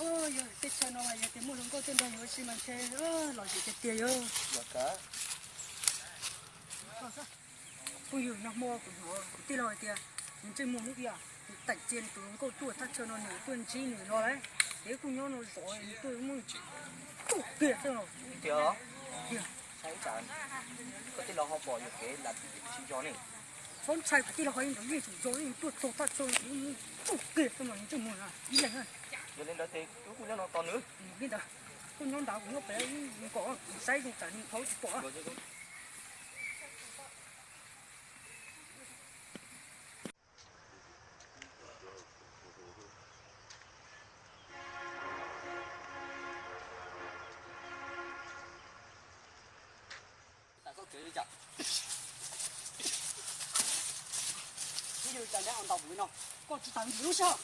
Yog teb chaws no mas yog tias muaj hluas nkauj tuaj nrog yus ua si mas ntshe lom zem tiag tiag yog. Phooj ywg, nag hmo kuv hnov kuv tij laug hais tias nws ntsej muag hnub ib yam nws teem txia nws tus hluas nkauj tuaj thaj chaw no, nws tuaj ntsib nws no lawm, ces kuj nyob no zov nws tuaj muab nws tsuj kiag xwb los. Tiag los? Tiag. Saib tsam koj tij laug ho pom yuam kev lam tsis yog ne. Txhob ntshai, kuv tij laug ho yeej nrov yeej tseem zov nws tuaj txog thaj chaw no, kuv muab tsuj kiag xwb mas nws ntsej muag ib leeg na. Yog li ntawd ces wb kuj nyob no tos nws. Li ntawd, kuj nyob nrad kuv nyob pem, kuv saib zoo tsam nws dhau tsis pom. Koj tsis tawm lub sij hawm.